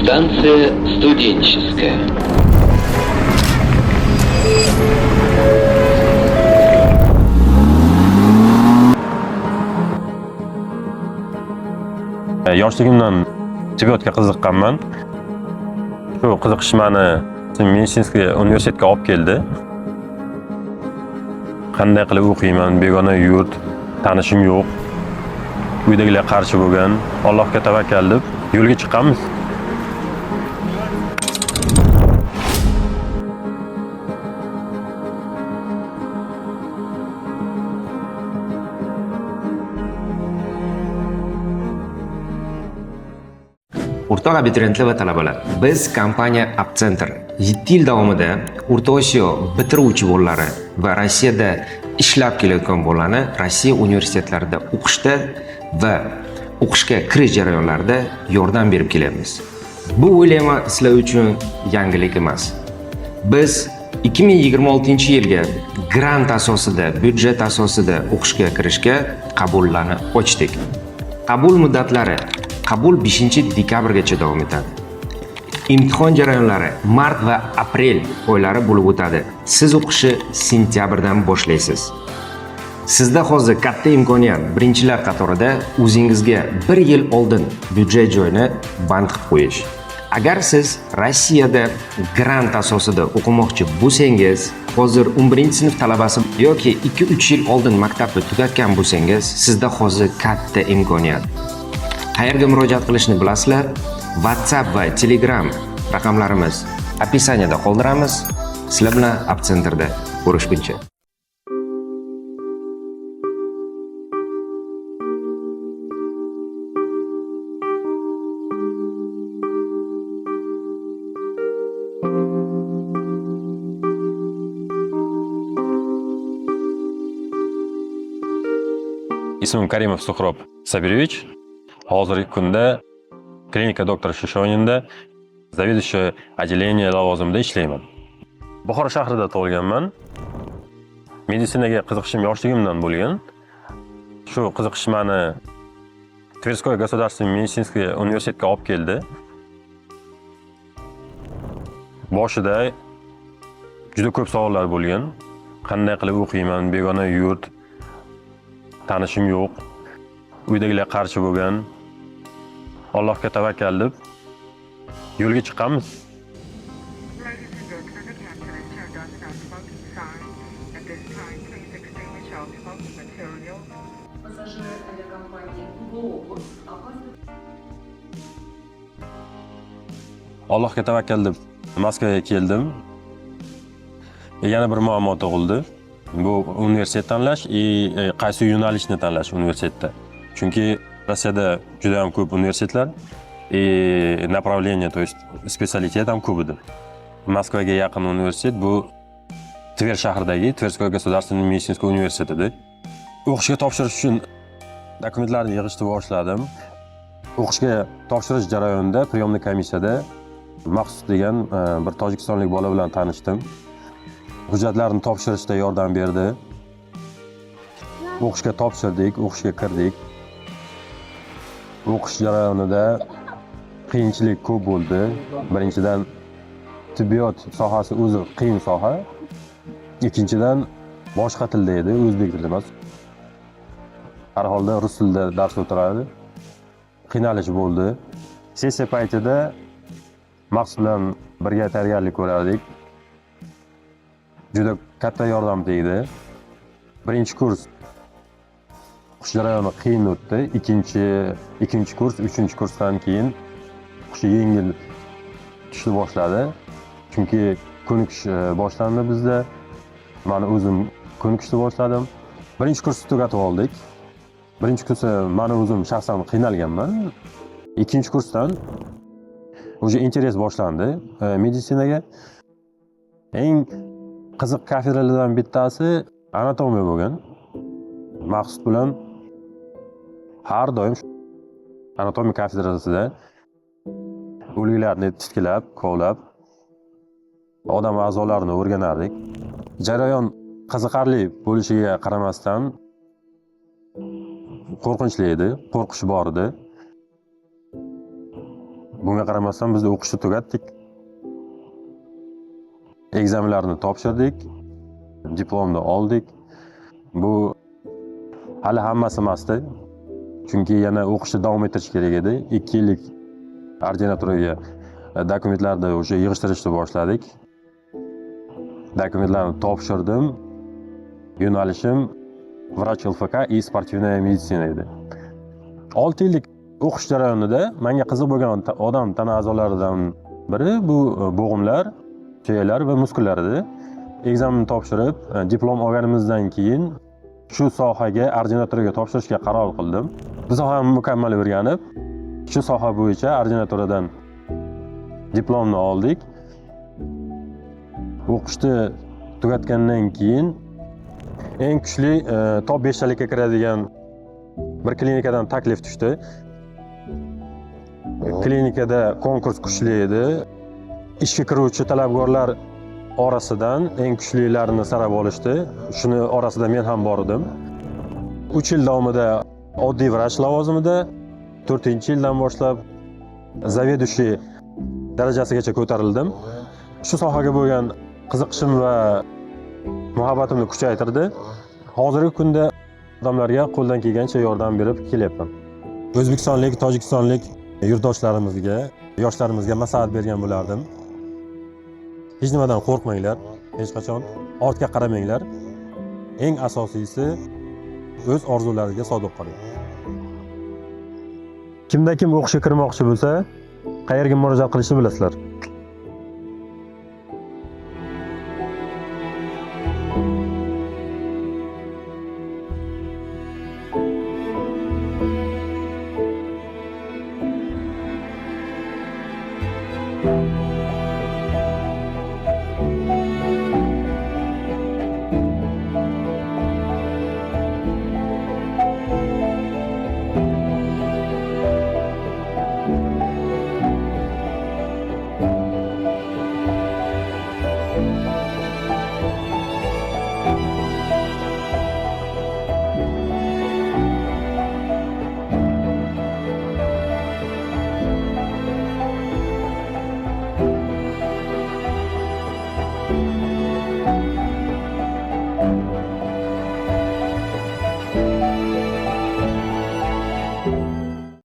Станция Студенческая. Yoshligimdan tibbiyotga qiziqqanman. Shu qiziqish mani медицинский universitetga olib keldi. Qanday qilib o'qiyman, begona yurt, tanishim yo'q. Uydagilar qarshi bo'lgan. Allohga tavakkal deb yo'lga chiqqanmiz. O'rtoq abituriyentlar va talabalar, biz kompaniya Appcenter 7 yil davomida O'rta Osiyo bitiruvchi bolalari va Rossiyada ishlab kelayotgan bolalarni Rossiya universitetlarida o'qishda va o'qishga kirish jarayonlarida yordam berib kelyapmiz. Bu, o'ylayman, sizlar uchun yangilik emas. Biz 2026-yilga grant asosida, byudjet asosida o'qishga kirishga qabullarni ochdik. Qabul muddatlari: qabul 5-dekabrgacha davom etadi. Imtihon jarayonlari mart va aprel oylari bo'lib o'tadi. Siz o'qishni sentyabrdan boshlaysiz. Sizda hozir katta imkoniyat: birinchilar qatorida o'zingizga bir yil oldin byudjet joyini band qilib qo'yish. Agar siz Rossiyada grant asosida o'qimoqchi bo'lsangiz, hozir 11-sinf talabasi yoki 2-3 yil oldin maktabni tugatgan bo'lsangiz, sizda hozir katta imkoniyat. Qayerga murojaat qilishni bilasizlar. WhatsApp va Telegram raqamlarimiz описание da qoldiramiz. Sizlar bilan Appcenterda ko'rishguncha. Ismim Karimov Suhrob Sabirevich. Hozirgi kunda klinika doktor Shishoninda заведующий отделение lavozimida ishlayman. Buxoro shahrida tug'ilganman. Meditsinaga qiziqishim yoshligimdan bo'lgan. Shu qiziqish mani Тверской государственный медицинский universitetga olib keldi. Boshida juda ko'p savollar bo'lgan. Qanday qilib o'qiyman, begona yurt, tanishim yo'q. Uydagilar qarshi bo'lgan. Allohga tavakkal deb yo'lga chiqqanmiz. Ladies and gentlemen, the captain has turned on the non-smoking sign. At this time, please extinguish all smoking materials. Пассажиры авиакомпании «Глобус» опаздывают. Allohga tavakkal deb Moskvaga keldim. Yana bir muammo tug'ildi. Bu universitet tanlash и qaysi yo'nalishni tanlash universitetda. Chunki Rossiyada juda ham ko'p universitetlar и направление, то есть специалитет ham ko'p edi. Moskvaga yaqin universitet bu Tver shahridagi Тверской государственный медицинский universitet edi. O'qishga topshirish uchun dokumentlarni yig'ishni boshladim. O'qishga topshirish jarayonida приемный komissiyada Maqsud degan bir tojikistonlik bola bilan tanishdim. Hujjatlarni topshirishda yordam berdi. O'qishga topshirdik, o'qishga kirdik. O'qish jarayonida qiyinchilik ko'p bo'ldi. Birinchidan, tibbiyot sohasi o'zi qiyin soha. Ikkinchidan, boshqa tilda edi, o'zbek tilida emas. Har holda rus tilida dars o'tirardi. Qiynalish bo'ldi. Sessiya paytida Maqsud bilan birga tayyorgarlik ko'rardik. Juda katta yordam tegdi. Birinchi kurs o'qish jarayoni qiyin o'tdi. Ikkinchi kurs, uchinchi kursdan keyin o'qish yengil tushishni boshladi. Chunki ko'nikish boshlandi bizda. Mani o'zim ko'nikishni boshladim. Birinchi kursni tugatib oldik. Birinchi kursda mani o'zim shaxsan qiynalganman. Ikkinchi kursdan уже интерес boshlandi meditsinaga. Eng qiziq kafedralardan bittasi anatomiya bo'lgan. Maqsud bilan har doim anatomiya kafedrasida o'liklarni titkilab, kovlab, odam a'zolarini o'rganardik. Jarayon qiziqarli bo'lishiga qaramasdan qo'rqinchli edi, qo'rqish bor edi. Bunga qaramasdan biz o'qishni tugatdik. Ekzamenlarni topshirdik, diplomni oldik. Bu hali hammasi emasdi. Chunki yana o'qishni davom ettirish kerak edi. 2 yillik ordinaturaga dokumentlarni o'sha yig'ishtirishni boshladik. Dokumentlarni topshirdim. Yo'nalishim vrach ЛФК и спортивная медицина edi. 6 yillik o'qish jarayonida menga qiziq bo'lgan odam tana a'zolaridan biri bu bo'g'imlar, suyaklar va muskullar edi. Ekzamenni topshirib, diplom olganimizdan keyin shu sohaga ordinaturaga topshirishga qaror qildim. Bu sohani mukammal o'rganib, shu soha bo'yicha ordinaturadan diplomni oldik. O'qishni tugatgandan keyin eng kuchli top 5 talikka kiradigan bir klinikadan taklif tushdi. Klinikada konkurs kuchli edi. Ishga kiruvchi talabgorlar orasidan eng kuchlilarini saralab olishdi. Shuni orasida men ham bor edim. 3 yil davomida oddiy vrach lavozimida, 4-yildan boshlab заведующий darajasigacha ko'tarildim. Shu sohaga bo'lgan qiziqishim va muhabbatimni kuchaytirdi. Hozirgi kunda odamlarga qo'ldan kelgancha yordam berib kelyapman. O'zbekistonlik, tojikistonlik yurtdoshlarimizga, yoshlarimizga maslahat bergan bo'lardim. Hech nimadan qo'rqmanglar, hech qachon ortga qaramanglar. Eng asosiysi o'z orzulariga sodiq qoling. Kimda kim o'qishga kirmoqchi bo'lsa, qayerga murojaat qilishni bilasizlar.